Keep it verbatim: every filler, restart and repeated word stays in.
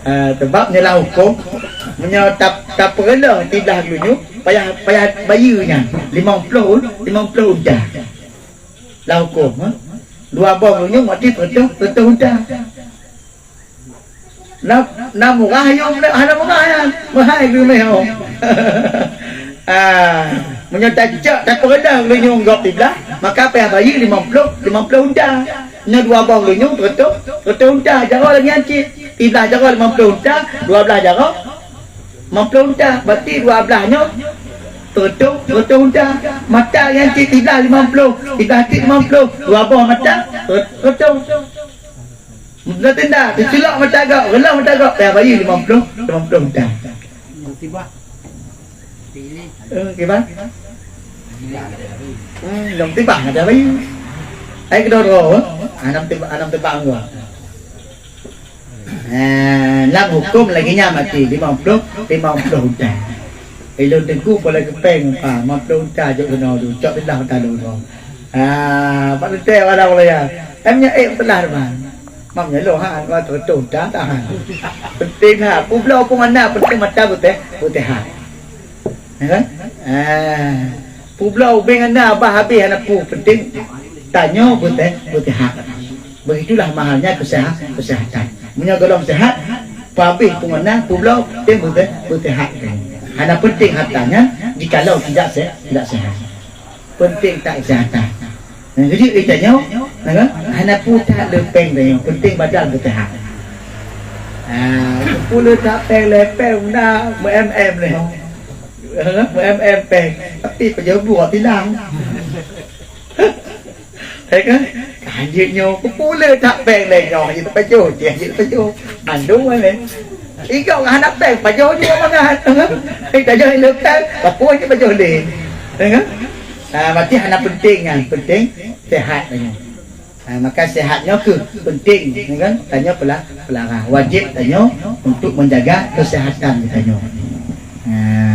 Ah, sebab nyoe lam huköm, meunyoe tap-, tapeureuloh siblah geulinyueng, payah, payah bayeue nyan, limong ploh, limong ploh unta. Lam huköm, ha? Dua boh geulinyueng berarti seratus, seratus unta. Na, na murah nyoe, hana murah nyan. Meuhai geulinyueng. Ah, meunyoe tacok, tapeureuloh geulinyueng gob siblah, maka payah bayeue limong ploh, limong ploh unta. Nyoe dua boh geulinyueng, seratus, seratus unta, jaroe lagèe nyan cit. Siblah jaroe limong ploh unta, dua blah jaroe limong ploh unta. Berarti dua blah nyoe seratus, seratus unta. Mata nyan cit siblah limong ploh, siblah cit limong ploh, dua boh mata, seratus. Tenda-tenda, teuculok mata gob, reuloh mata gob, payah bayeue limong ploh, limong ploh unta. Eh, kiban? Hmm, lom tibah ada bayi. Ai keudroe-droe, eh? Anam tibah, anam tibah anggua. Eh, lam huköm lagèe nyan maté, limong ploh, limong ploh unta. Ilôn teungku pula keupeng, ah, limong ploh unta jok keunoe tu, cok teulah unta lôn. Ah, bak lutée wala ulaya. Em nyan, eh, teulah teuma. Mam nyan lôn ha, dua ratus juta tahan. Penting ha, peubloe peue makna penting mata beuteh, beuteh ha. Ya kan? Ah, peubloe ubeng hana, abah habéh hana peue, penting tanyoe beuteh, beuteh ha. Begitulah mahalnya keseha-, kesehatan. Meunyoe gohlom sehat, peuhabéh peue makna, peubloe penting beuteh, beuteh ha. Hana penting hartanya jikalau tidak se-, tidak sehat. Penting tak kesehatan. Nah, jadi, eh, tanyoe, nah, kan? Hana peue that le péng tanyoe, penting badan beuteuhat. Ah, peue le that péng le péng na meu-em-em le. Ha, meu-em-em péng. Tapi pajoh buah tilang. Ya kan? Hanjeuet nyoe, peue le that péng le nyoe, hanjeuet pajoh, hanjeuet pajoh. Mandum le. Igok hana péng, pajoh jua mangat. Pajoh le péng, pajoh jua pajoh le. Ya kan? Ah, berarti hana penting nyan, penting sehat tanyoe. Ah, maka sehat nyoe keuh penting, ya kan? Tanyoe pela-, pelara. Wajib tanyoe untuk menjaga kesehatan tanyoe. Ah.